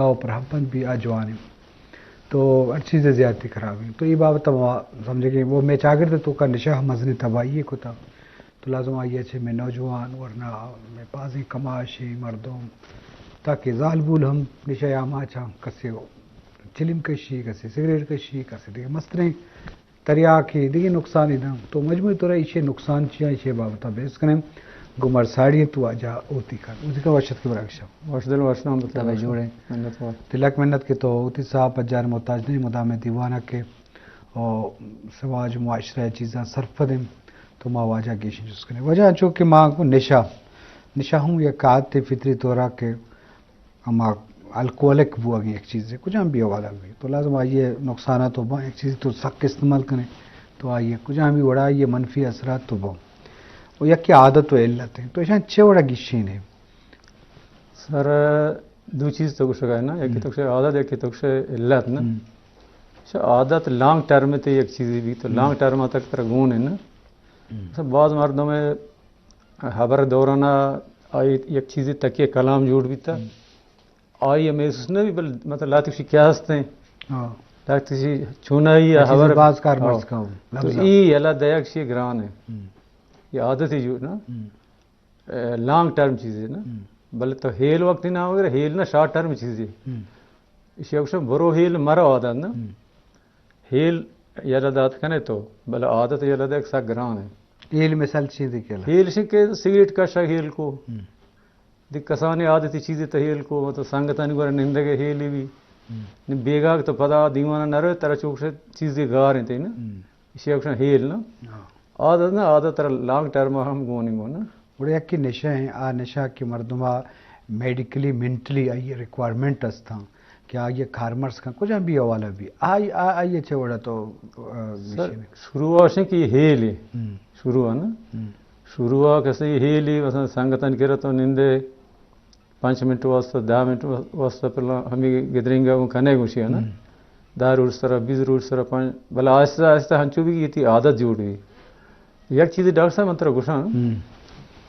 او پر ہمپند بھی آ جوان ہیں۔ تو ہر چیز زیادتی خراب ہیں۔ تو یہ بابت ما سمجھے کہ وہ میں چاگرد تو کا نشہ مزنی تباہی کتا۔ تو لازم آئی ءَ چہ مئے نوجوان، ورنا مئے بازیں کماشیں مردم، تاکہ زالبول ہم نشہ ءِ آماچ اَنت، کسے چلم کشی، کسے سگریٹ کشی، کسے دگہ مستریں تریاکے، دگہ نقصانے داں۔ تو مجموعی طور ءَ ایشی ءِ نقصان چی اَنت، ایشی ءِ بابت ءَ بحث کنیں۔ گوں مارا ساڑی اِنت تو واجہ اوتی خان۔ اوتی خان وش اتک، برابر شپ۔ وش دل وش نام بتو، تبے جوڑ ئے۔ منت وار۔ تلک منت کہ تو اوتی صاحب پجار محتاج نہیں، مدام دیوانہ کہ او سماج معاشرہ چیزاں سرپد ایں، تو ما واجہ گیشیں جست کنیں۔ واجہ انچو کہ ما گوں نشہ، نشہ ہوں یک عادت فطری طور ءَ کہ ہما الکوہلک بوگ یک چیزے، کجام بھی حوالہ بھی، تو لازم آئی ءِ نقصانات تو باں، یک چیزے تو سک استعمال کنیں تو آئی ءِ کجام بھی وڑا آئی ءِ منفی اثرات تو باں۔ و یکے عادت و علت ایں، تو ایشاں چے وڑا گیشیں ئے؟ سر، دو چیز تو گوشگ ءَ ئے نا، یکے ہم۔ تو گوشے عادت، یکے تو گوشے علت نا۔ ہم۔ اچھا، عادت لانگ ٹرم تے یک چیزے بھی تو ہم۔ لانگ ٹرم تک ترا گون ہے نا۔ ہم۔ اچھا، بعض مردم ہبر دوران آئی یک چیزے تکیہ کلام جوڑ بیتا۔ ہم۔ آئی محسوس نہ بھی، بل مطلب لہتے گوشی کیا ہست ایں؟ ہاں۔ لہتے گوشی چونائی یا خبر۔ باز کار ہاں۔ مرز کا ہو، تو لفظ۔ ای یلا دیا گوشی گران ہے۔ ہم۔ یہ عادت ہی جو نا۔ ہم۔ اے، لانگ ٹرم چیزے نا۔ ہم۔ بلے تو ہیل وقت نہ وغیرہ، ہیل نا شارٹ ٹرم چیزے۔ ہم۔ ایشی ءَ گوشن برو ہیل مرو عادت نا۔ ہم۔ ہیل یلہ دات کنے تو، بلے عادت یلہ دیگ سک گران ہے۔ ہیل مثال چیزے کہ ہیل شن کہ سگریٹ کشگ ہیل کو۔ ہم۔ دی کسانی عادتی چیزے تو ہیل کو، مطلب سنگتانی گورا نندگ ہیلی بھی۔ ہم۔ نی بیگاہ تو پدا دیوانا نہ روے، ترا چوکش چیزے گار ہیں تے نا۔ ہم۔ ایشی ءَ گوشن ہیل نا۔ ہاں۔ عادت نا، عادت ترا لانگ ٹرم ہم گونی گون نا۔ گڑا یکے نشہ ہیں، آ نشہ کہ مردم ءَ میڈیکلی، مینٹلی آئی ریکوائرمنٹ است ہاں کہ آئی کارمرز کن، کجام بھی حوالہ بھی۔ آئی، آ-، آئی چے وڑا تو، آ، سر، گوشے نا۔ شروع آشیں کہ یہ ہیل ہے۔ ہم۔ شروع ہے نا۔ ہم۔ شروع آ کسے ہیل ہے، مثلاً سنگتن کرا تو نندے، پنچ منٹ واسطہ، دہ منٹ واسطہ پہلا ہمیں گدرینگا گوں کنے گوشی ہے نا۔ ہم۔ دہ روچ سرا، بیس روچ سرا، پنچ، بلے آہستہ آہستہ ہنچو بھی یہ تی عادت جوڑ بھی۔ یک چیزے ڈاکٹر صاحب من ترا گوشاں، ہم۔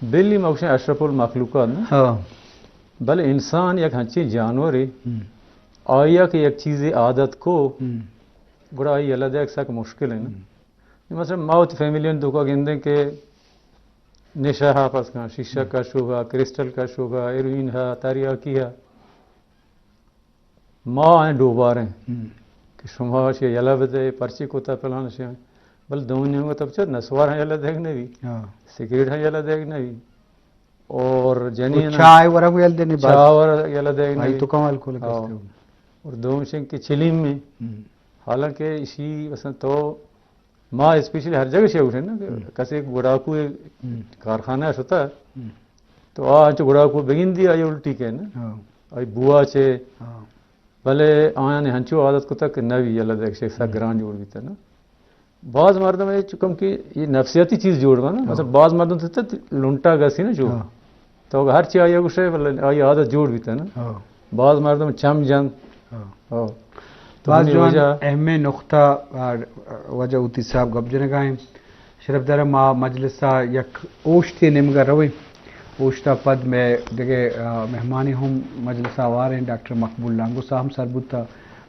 بلی ما گوشیں اشرف المخلوقات نا۔ ہاں۔ بلے انسان یک ہنچیں جانورے، ہم۔ آیا کہ یک چیزے عادت کو، ہم۔ گڑا آئی یلہ دیگ سک مشکل ہے نا۔ ہم۔ مثلاً ما وتی فیملی توکا گندیں کہ نشہ ہا پس کن، شیشہ ہم۔ کشوگا، کرسٹل کشوگا، ہیروئن ہا، تریاکی ہا۔ ما آئیں ڈوباریں ہم۔ کہ شما اشی یلہ بدے، پرچی کتا پلان شے۔ بل دومی نیمگا تب چہ نسوار ہم یلہ دیگ نبی۔ ہاں۔ سگریٹ ہم یلہ دیگ نبی۔ اور جنین چائے ورگ یلہ دینے بعد چائے ور یلہ دیگ نبی۔ تو کمال کھولے ہاں۔ کرتے ہو۔ اور دوم شنگ کہ چلیم میں۔ ہم۔ حالانکہ اسی مثلاً تو ما اسپیشلی ہر جگہ شے گوشن نا کہ ہم۔ کسے گڑاکو ہم۔ کارخانہ شتا ہم۔ تو آ انچو گڑاکو بگندی آئی الٹی کن۔ ہاں۔ آئی بوا چے۔ ہاں۔ بلے آیاں ہنچو عادت کتا کہ نوی یلہ دیگ شے سک ہم۔ گران جوڑ بیتا نا۔ باز مردم ہے چکم کہ یہ نفسیاتی چیز جوڑ بنا۔ ہاں۔ مثلاً باز مردم تو لنٹا گسی نا جو۔ ہاں۔ تو ہر چی آئی گوشے، بلے آئی عادت جوڑ بیتا نا۔ ہاں۔ باز مردم چم جن۔ ہاں۔ ہاں۔ تو باز ہمیں جوان وجہ اہمیں نقطہ، آ، وجہ اوتی صاحب گپ جنگا ہیں۔ شرف دارا ما مجلسا یک اوشتے نیمگا رویں۔ اوشتا پد میں دگہ، آ، مہمانی ہم مجلسا آوار ہیں۔ ڈاکٹر مقبول لانگو صاحب ہم سر بوتا۔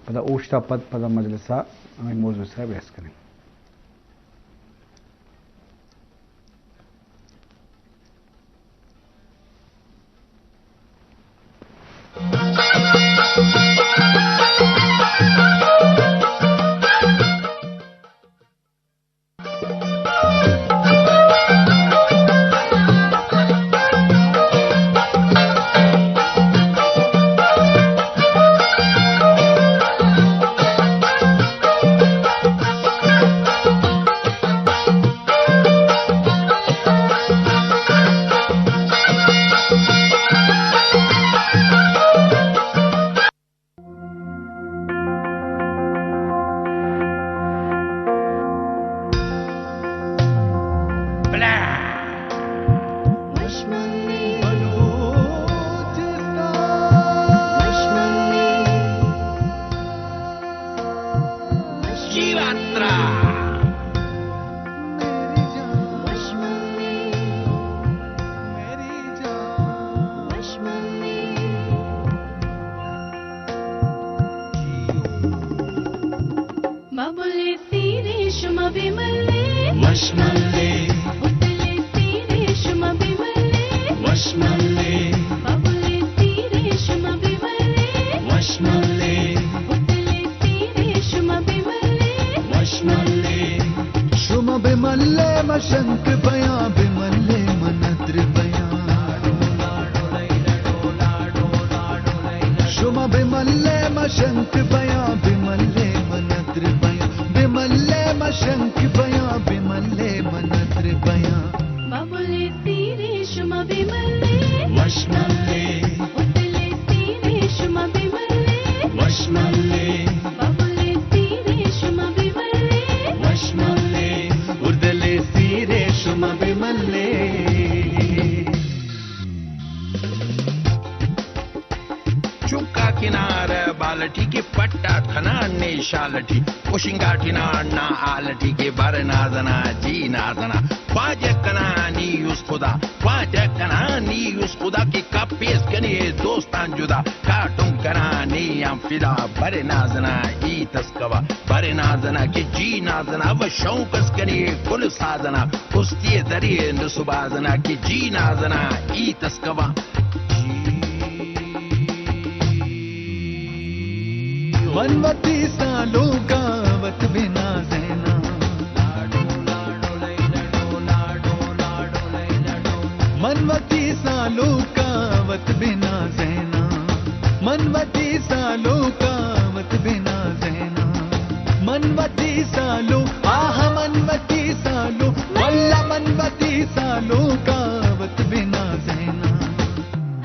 پدا اوشتا پد پدا مجلسا ہمیں موضوع سرا بحث کریں۔ بملے، وش ملے۔ اتلے تیرے شما بملے، وش ملے۔ ببلے تیرے شما بملے، وش ملے۔ اتلے تیرے شما بملے، وش ملے۔ شما بملے مشنک بیاں، بملے من ادر بیاں۔ شما بملے مشنک بیاں، بملے من ادر بیاں، بملے مشنک بیاں، بملے من ادر بیاں۔ ببلے تیرے شما بملے، وش ملے۔ اتلے تیرے شما بملے، وش ملے۔ ببلے تیرے شما بملے، وش ملے۔ اردلے سیرے شما بملے۔ چکا کنار بالٹی کہ پٹا کھنا نے شالٹی، او شنگاٹی نا انا آلٹی کہ بر نازنا جی نازنا۔ واجہ کنا نی اس خدا، واجہ کنا نی اس خدا کہ کپیس کنے دوستان جدا۔ کاٹم کنا نی ہم فدا، بر نازنا ای تسکوا، بر نازنا کہ جی نازنا، و شوق اس کنے کل سازنا۔ استی دری نسبازنا کہ جی نازنا ای تسکوا۔ من وتی سالونکا وت بنازیناں۔ من وتی سالونکا وت بنازیناں۔ من وتی سالونکا وت بنازیناں۔ من وتی سالو، آہ من وتی سالو، واللہ من وتی سالونکا وت بنازیناں۔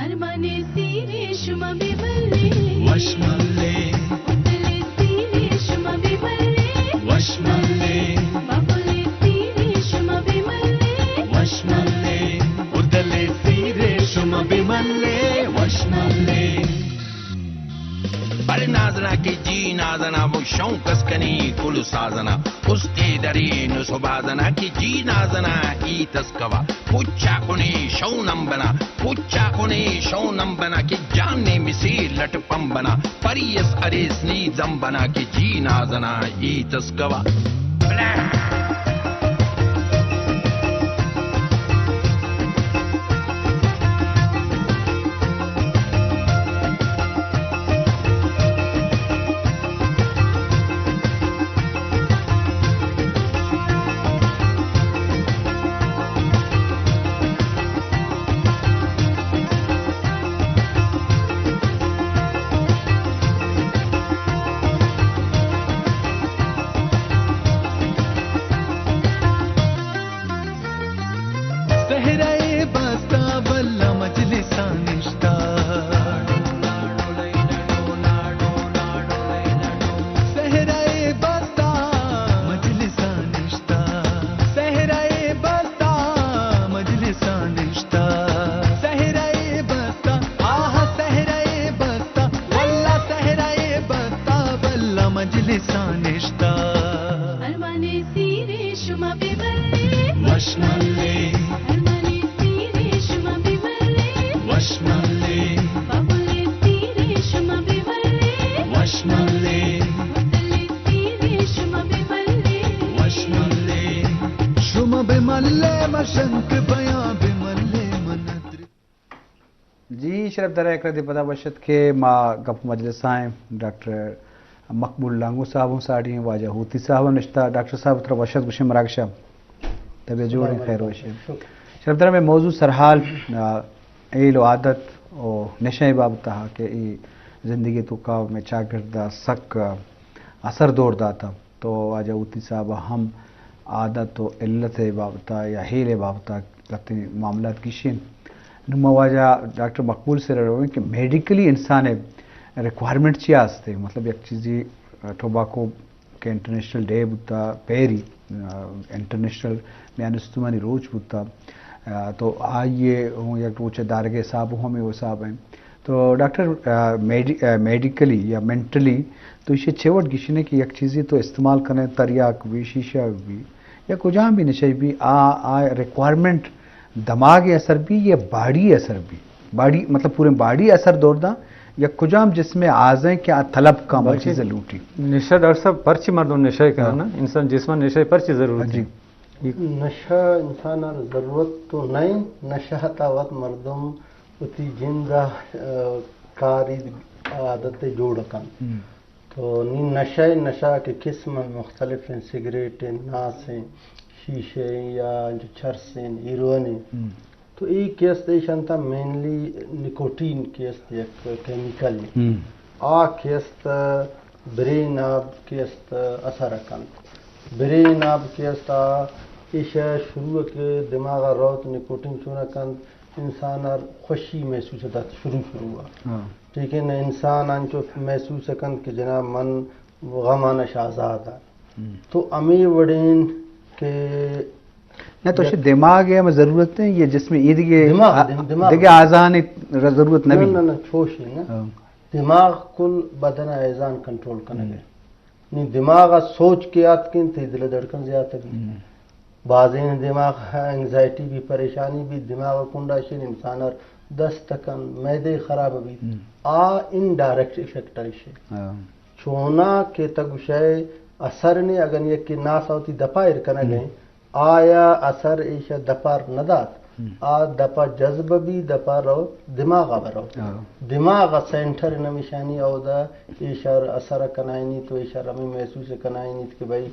ارمانے سیرے شما بہ بلے۔ وش ملے۔ اتلے سیرے شما بہ بلے۔ وش ملے۔ ببلے سیرے شما بہ بلے۔ وش ملے۔ اتلے سیرے شما بہ بلے۔ وش ملے۔ بر نازنا کہ جی نازنا، وہ شوق اس کنی کل سازنا۔ استے درین و سبازنا کہ جی نازنا، ای تسکوا۔ پچا کنے شونم بنا، پچا کنے شونم بنا کہ جان نے مسی لٹ پم بنا۔ پریس اریس نی زم بنا کہ جی نازنا ای تسکوا۔ صحرائے بستا بلا مجلساں نشتا۔ صحرائے بستا مجلساں نشتا۔ صحرائے بستا مجلساں نشتا۔ صحرائے بستا، آہ صحرائے بستا، واللہ صحرائے بستا بلا مجلساں نشتا۔ ارمانے سیرے شما بہ بلے۔ وش ملے۔ ارمانے سیرے شما بہ بلے۔ وش ملے۔ ببلے سیرے شما بہ بلے۔ وش ملے۔ اتلے سیرے شما بہ بلے۔ وش ملے۔ شما بہ ملے مشنک بیاں، بہ ملے من ادر۔ جی شرف دار، یک ردے پدا وش ات کہ ما گپ مجلس آئیں۔ ڈاکٹر مقبول لانگو صاحب ہوں ساڑی ہیں، واجہ ہوتی صاحب ہوں نشتہ۔ ڈاکٹر صاحب ترا وش ات گوشیں مراگشا۔ طبیعت جوڑ ہیں، خیر وش ہیں۔ شرف دار، میں موضوع سرحال، آ، ایل و عادت و نشہ بابت ہا کہ ای زندگی تو کا میں چاگرد سک، آ، اثر دور داتا۔ تو واجہ ہوتی صاحب ہم عادت و علت ء بابت ء یا ہیل ء بابت ء لہتیں معاملات گیشین۔ نوں ما واجہ ڈاکٹر مقبول سر ء رویں کہ میڈیکلی انسان ء ریکوائرمنٹ چیا است؟ مطلب یک چیزی، ٹوباکو کہ انٹرنیشنل ڈے بوتا پیری، انٹرنیشنل میان استمانی روچ بوتا، تو آئیے ہوں یک روچ دارگ ء حساب ہوں ہمیں حساب ہیں۔ تو ڈاکٹر، آ، میڈی-، آ، میڈیکلی یا مینٹلی تو ایشی چے وڑ گیشنے کہ یک چیزی تو استعمال کنے، تریاک بھی، شیشہ بھی، یا کجام بھی نشہ بھی، آ، آ ریکوائرمنٹ دماغ اثر بھی یا باڈی اثر بھی؟ باڈی، مطلب پورے باڈی اثر دور دا یک کجام جسم آزیں کہ آ طلب کا ہما بلکہ چیز لوٹی؟ نشہ، ڈاکٹر صاحب، پرچی مردم نشہ کنن ہاں۔ نا؟ انسان جسم نشہ پرچی ضرورت جی۔ ہے؟ نشہ انسان ضرورت تو نہیں، نشہ تا وقت مردم وتی جند ء، آ، کاری عادت جوڑ کن۔ ہم۔ تو نی نشہ، نشہ کے قسم مختلف ہیں، سگریٹ ہیں، ناس ہیں، شیشے ہیں یا جو چرس ہیں، ہیروئن ہیں۔ ہم۔ تو ای کہ است ایشان تا مینلی نکوٹین کہ است یک کیمیکل۔ ہم۔ آ کہ است برین آب کہ است اثر کنت۔ برین آب کہ است آ ایشا شروع کہ دماغ روت نکوٹین چون کنت انسان خوشی محسوس دات شروع شروع۔ ہاں۔ ٹھیک ہے نا، انسان انچو محسوس کنت کہ جناب من غمان اش آزاد آں۔ ہم۔ تو ہمے وڑین کہ نہ تو یک شے دماغ ہے ہمیں ضرورت نہیں، یہ جسم یہ دیگه دماغ، آ-، دم-، دماغ۔ دیگه آزان ضرورت نہ نبی۔ نہ، نہ، چوش ہے نا۔ ہاں۔ دماغ کل بدن ایزان کنٹرول کنگے۔ ہم۔ نی دماغ سوچ کے آتکن تے دل دھڑکن زیادہ بھی۔ ہم۔ بازیں دماغ اینگزائٹی بھی، پریشانی بھی، دماغ کنڈا شین انسان ار دست کن، میدے خراب بھی۔ ہم۔ آ انڈائریکٹ افیکٹ آئی شے۔ ہاں۔ چونا کہ تہ گوشئے اثر نے، اگن یکے ناسا وتی دپا ایر کنگ ہم۔ ایں، آیا اثر ایشا دپا نہ دات۔ ہم۔ آ دپا جذب بی، دپا رو، دماغا برو۔ ہاں۔ دماغ سینٹر نمیشانی اودا ایشار اثر کنائینی تو ایشار ہمیں محسوس کنائینی کہ بھئی،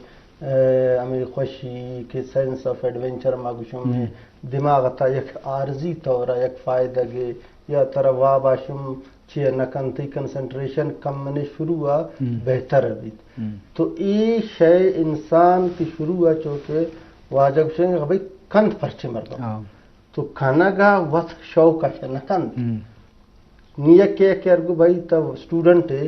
اے، ہمیں خوشی کہ سینس آف ایڈونچر ما گوشم ہم۔ دماغ تا یک عارضی طورا یک فائدہ گے یا ترا واب آشم چی نہ کن، تئی کنسنٹریشن کم منے شروع آ ہم۔ بہتر بیت۔ ہم۔ تو ای شے انسان کی شروع آ چونکہ واجہ گوشیں کہ بھئی کنت پرچے مردم۔ ہاں۔ تو کنگا وت شوق آ نہ کنت۔ ہم۔ نی یکے یکے ارگو بھئی تو اسٹوڈنٹ ہے،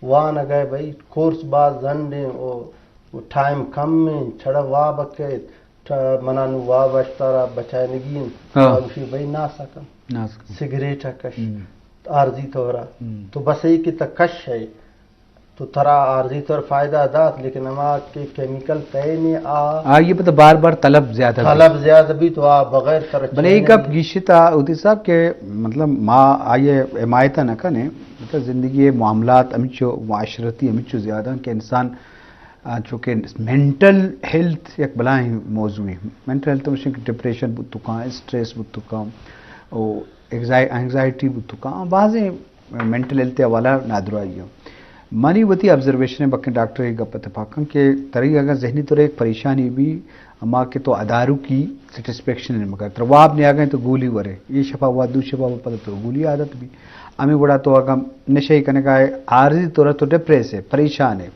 وانگا ہے بھئی کورس باز زنڈیں او، او ٹائم کم ہیں، چھڑا واب کیت، ٹا-، منا نوں واب اشتارا بچائینگی انت۔ ہاں۔ تو گوشی بھئی ناسا کن۔ ناسا کن۔ سگریٹ ء کش۔ ہم۔ عارضی طور ء۔ ہم۔ تو بس ای کہ تہ کش ہے۔ تو ترا عارضی طور فائدہ دات، لیکن ہما کہ کیمیکل تئے نے آ آئی پتہ بار بار طلب زیادہ بی۔ طلب زیادہ بی تو آ بغیر ترا بلے ای چین گپ نہیں۔ گیشتا ہوتی صاحب کہ مطلب ما آئی حمایت نہ کنے، مطلب زندگی معاملات ہمچو معاشرتی ہمچو زیادہ کہ انسان آ، چونکہ مینٹل ہیلتھ یک بلاہیں موضوعے۔ مینٹل ہیلتھ ہمیش انت کہ ڈپریشن بوت کاں، اسٹریس بوت کاں، او ایگزائی-، اینگزائٹی بوت کاں، بازیں مینٹل ہیلتھ حوالہ نادراہی ہاں۔ منی وتی آبزرویشن بکیں ڈاکٹر اے گپ اتفاق کن کہ تری اگر ذہنی طور ایک پریشانی بی، ہما کہ تو ادارو کی سیٹسفیکشن مگر تر واب نیاگیں تو گولی ورے، یہ شپا وا دو شپا وا پتہ تو گولی عادت بی۔ ہمیں وڑا تو اگر نشے کنگا ہے، عارضی طور تو ڈپریس ہے، پریشان ہے۔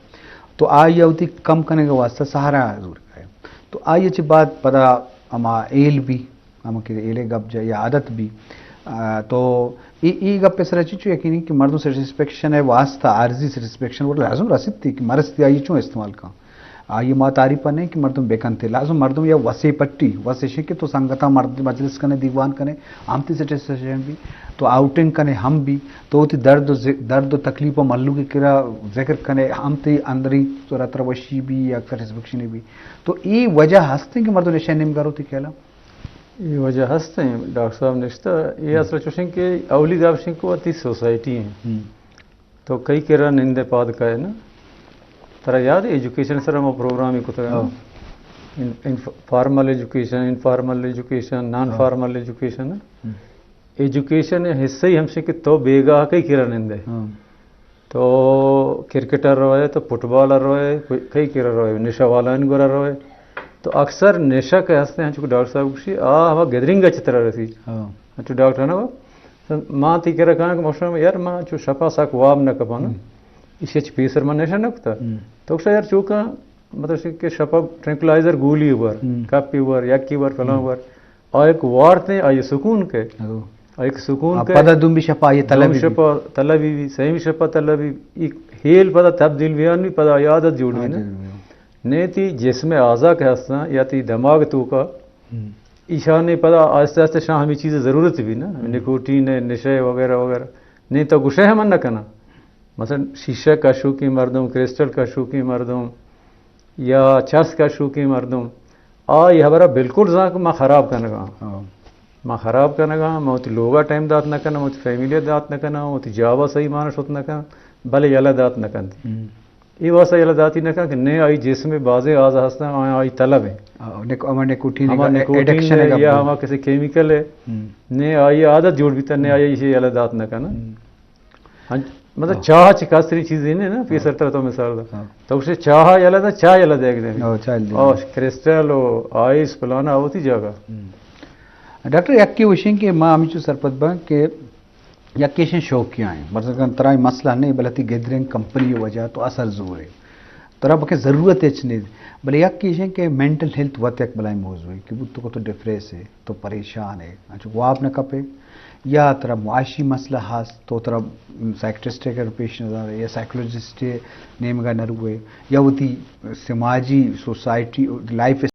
تو آئی ء وتی کم کنگ ء واستہ سہارا زور کائے۔ تو آئی ء چہ بعد پدا ہما ایل بی، ہما کہ ایلے گپ جا یا عادت بی، آ، تو ای، ای گپ ء سرا چچو یقینی کہ مردم سیٹسفیکشن ء واستہ عارضی سیٹسفیکشن وڑ لازم رسیت کہ مرستی آئی چون استعمال کن۔ آئی ما تعریف نہیں کہ مردم بکنتے، لازم مردم یا وسے پٹی، وسے شے کہ تو سنگتا مرد مجلس کنے، دیوان کنے، ہم تی سیٹسفیکشن بی، تو آؤٹنگ کنے ہم بی، تو وتی درد و ذ-، درد و تکلیف و مھلوک ء کرا ذکر کنے، ہم تی اندری تو را ترا وشی بی یا سیٹسفیکشن بی۔ تو ای وجہ ہستیں کہ مردم نشہ نیمگا روتی کھیلا؟ ای وجہ ہستیں، ڈاکٹر صاحب نشتہ، ای ہم۔ اصل چوشیں کہ اولی گپ شیں کہ وتی سوسائٹی ہیں۔ ہم۔ تو کئی کرا نندے پاد کائے نا؟ ترا یاد ہے ایجوکیشن سر ہم پروگرام ہی کتگا نا؟ ہاں۔ ان، ان فارمل ایجوکیشن، انفارمل ایجوکیشن، نان ہاں۔ فارمل ایجوکیشن۔ ہم۔ ایجوکیشن حصہ ہی ہمشے کہ تو بیگاہ کئی کرا نندے۔ ہاں۔ تو کرکٹر روئے، تو فٹبالر روئے، کوئی کئی کرا روئے، نشہ والان گورا روئے۔ تو اکثر نشہ کہ ہستے ہیں، چونکہ ڈاکٹر صاحب گوشی، آ ہوا گیدرنگ چترا رسی۔ ہاں۔ تو ڈاکٹر نا ما تی کرا کاں کہ مشرم یار ما چو شپا سک واب نہ کپاں۔ ہم۔ ایشی چ پیسر من نشہ نہ کتا۔ ہم۔ تو گوشا یار چوکا مطلب شی کہ شپا ٹرینکولائزر گولی ور، ہم۔ کپی ور، یکی ور، فلان ہم۔ ور۔ آ ایک وارتے، آ یہ سکون کے۔ ہاں۔ آ ایک سکون آ کے۔ پدا دوم بھی شپا یہ دوم طلبی بھی۔ شپا طلبی بھی، سیمی شپا طلبی، ایک ہیل پدا تبدیل بیان بھی، پدا عادت جوڑ بھی ہاں، نا۔ جی، جی۔ نے تی جسم اعضا کے ہستاں یا تی دماغ تو کا ہم۔ ایشانی پدا آہستہ آہستہ شاں ہمیں چیز ضرورت بھی نا، ہم۔ نکوٹین ہے، نشے وغیرہ وغیرہ۔ نہیں تو گشے ہم نہ کنا۔ مثلاً شیشہ کا شوقین مردم، کرسٹل کا شوقین مردم، یا چرس کا شوقین مردم، آ یہ ہبرا بالکل زان کہ ما خراب کنگا۔ ہاں۔ ما خراب کنگا، ما وتی لوگا ٹائم دات نہ کناں، وتی فیملی دات نہ کناں، وتی جابا صحیح معنی شت نہ کناں، بلے یلہ دات نہ کنت۔ اے واسطہ یلہ داتی نہ کنت کہ نئے آئی جسم بازیں آزا ہستاں، آیا آئی طلب ہیں۔ آ، نک-، ہما نکوٹین ہما کا نکوٹین ایڈکشن ہے کا یا بول۔ ہما کسی کیمیکل ہے۔ نئے آئی عادت جوڑ بیتا، نئے آئی ایشی یلہ دات نہ کناں۔ ہاں، مطلب، ہاں۔ چاہ چہ کستریں چیزے نہ، نا، پیسر ترا تو مثال دا۔ ہاں۔ تو اسے چاہ یلہ دا، چاہ یلہ دے گئے۔ او، چاہ یلہ دے۔ او، کرسٹل و آئس پلانا ہوتی جگہ۔ ڈاکٹر، یکے وشیں کہ ما ہمچو سرپد باں کہ یکے شیں شوقیاں ہیں۔ مثلاً ترا مسئلہ نہیں، بلے تی گدریں کمپنی وجہ تو اثر زور ہے۔ ترا بکے ضرورت ہچ نہیں۔ بلے یکے شیں کہ مینٹل ہیلتھ وت یک بلائیں موضوع ہے کہ تو کو تو ڈپریس ہے۔ تو پریشان ہے، انچو واب نہ کپے، یا ترا معاشی مسئلہ ہست، تو ترا سائیکٹرسٹ کے پیش نظر ہے، یا سائیکولوجسٹ نیمگا نہ روئے، یا وتی سماجی سوسائٹی لائف